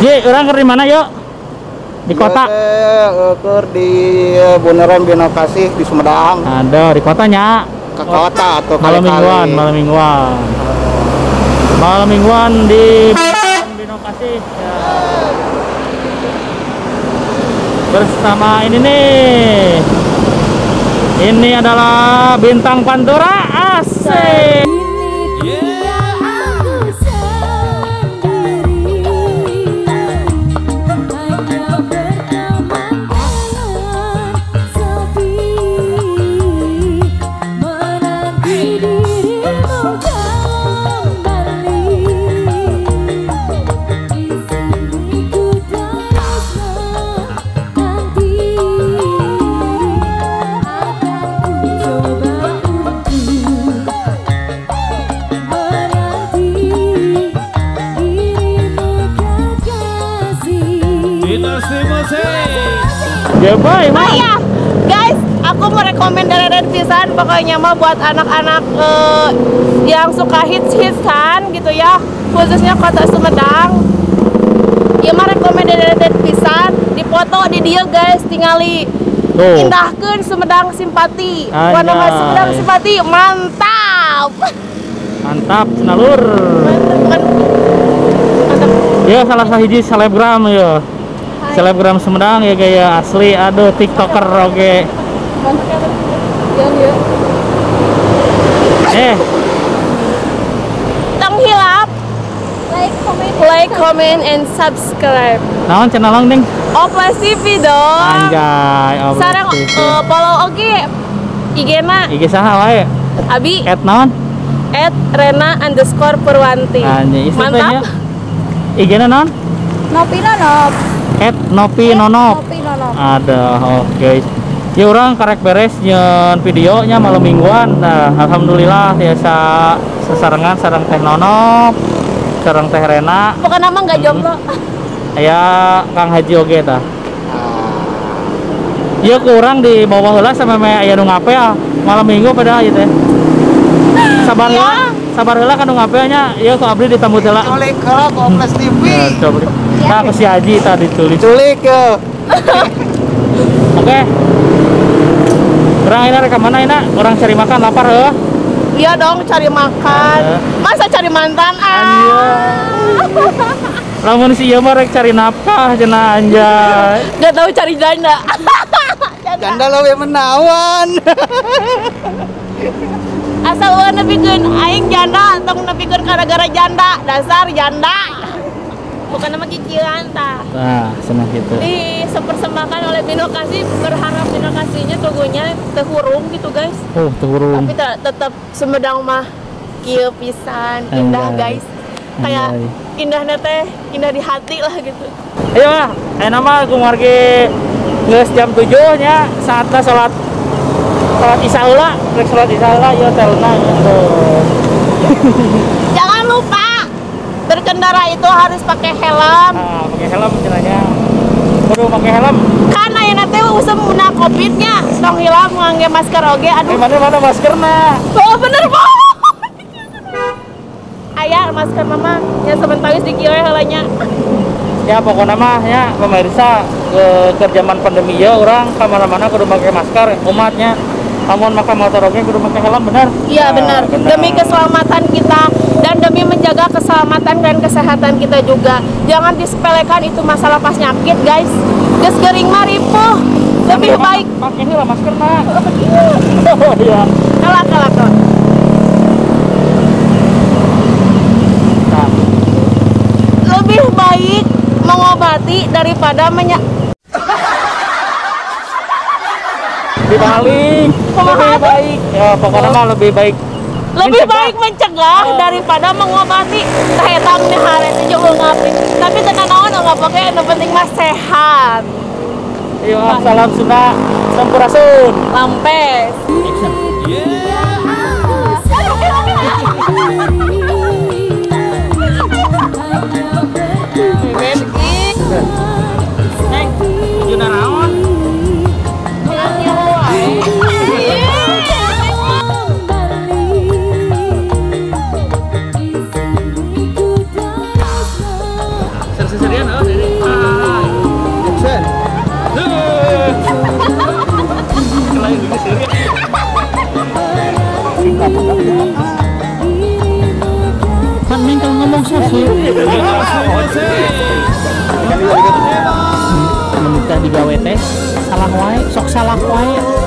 Ji, urang keur di mana yuk? Di kota. Keur di Bundaran Binokasih di Sumedang. Ada di kotanya. Ke kota atau malam mingguan, malam mingguan. Malam mingguan di Binokasih. Ya. Bersama ini nih. Ini adalah bintang Pantura asik. Ya, boy, oh iya, guys, aku mau rekomendasiin pisan pokoknya mah buat anak-anak yang suka hits-hitsan gitu ya, khususnya kota Sumedang. Ya mah rekomendasiin pisan, dipoto di dia guys, tingali. Tuh. Indahkeun Sumedang Simpati. Warna Sumedang Simpati, mantap. Mantap, senalur. Mantap, mantap. Ya salah sahiji selebgram ya. Selebgram Sumedang ya gaya asli, aduh tiktoker oke. Tong hilap, like, comment, and subscribe. Naon channel long ding? Oplas TV dong. Anjay, Oplas sareng TV. Follow oge IG-na. IG saha wae? Abi. At naon? @rena_purwanti. Anjay, mantap. IG-na naon? Nopi Nonop. @nopi nonop. Ada, oke. Ya orang karek beres nyeun videonya malam mingguan. Nah, alhamdulillah biasa sesarengan sareng Teh Nonop, sareng Teh Rena. Pokoknya mah nggak jomblo. Ya Kang Haji oge tah. Ya kurang di bawah heula sama me aya nu ngapel malam minggu padahal ieu teh. Sabar heula, sabar heula kan nu ngapel nya, ieu ku abdi ditambut heula. Culik heula ku Oplas TV. Nah, aku si Haji tadi culik. Culik ya. Oke. Orang ini rek mana ini? Orang cari makan lapar heuh. Iya dong, cari makan. Masa cari mantan ah. Lamun si ieu mah rek cari nafkah cenah anjay. Enggak tahu cari janda. Janda leuwih menawan. Asal ulah nepikeun aing janda, tong nepikeun gara-gara janda, dasar janda. Bukan nama kicilan tah. Nah, senang gitu. Disepersembahkan oleh Binokasih, berharap Binokasihnya tugunya teu hurung gitu guys. Oh, teu hurung. Tapi tetap Sumedang mah kieu pisan, indah guys. Kayak indahnya teh, indah di hati lah gitu. Ayo ah, ayeuna mah kumargi geus jam 7 nya, saatna salat isya heula, rek salat isya heula ieu telna gitu. Jangan lupa berkendara itu harus pakai helm. Nah, pakai helm caranya. Kudu pakai helm. Kan ayeuna teh usum na Covid-nya, tong hilap ngangge masker oge aduh. Mana maskerna? Oh, bener boh. Aya masker mama nya sementawis di kieu heula nya. Ya pokoknya mah ya pemirsa ke zaman pandemi ya orang ka mana-mana kudu pakai masker umatnya. Lamun make motor oge kudu make helm benar? Iya benar. Demi keselamatan kita dan demi menjaga keselamatan dan kesehatan kita juga. Jangan disepelekan itu masalah pas nyakit guys. Geus geuring mah ripuh. Lebih baik pakai heula masker mah. Oh iya. Kalah kalah kalah. Lebih baik mengobati daripada dibalik. Lebih baik ya pokoknya mah lebih baik mencegah daripada mengobati. Tah eta mah harete jeung ngapi. Tapi teu naon enggak pokoknya nu penting mah sehat. Ayo salam Sunda sampurasun. Lampes. Action. Neng, tujuh naon? Kan Ming kalau ngomong susu. Menikah di gawe teh salah wae, sok salah wae.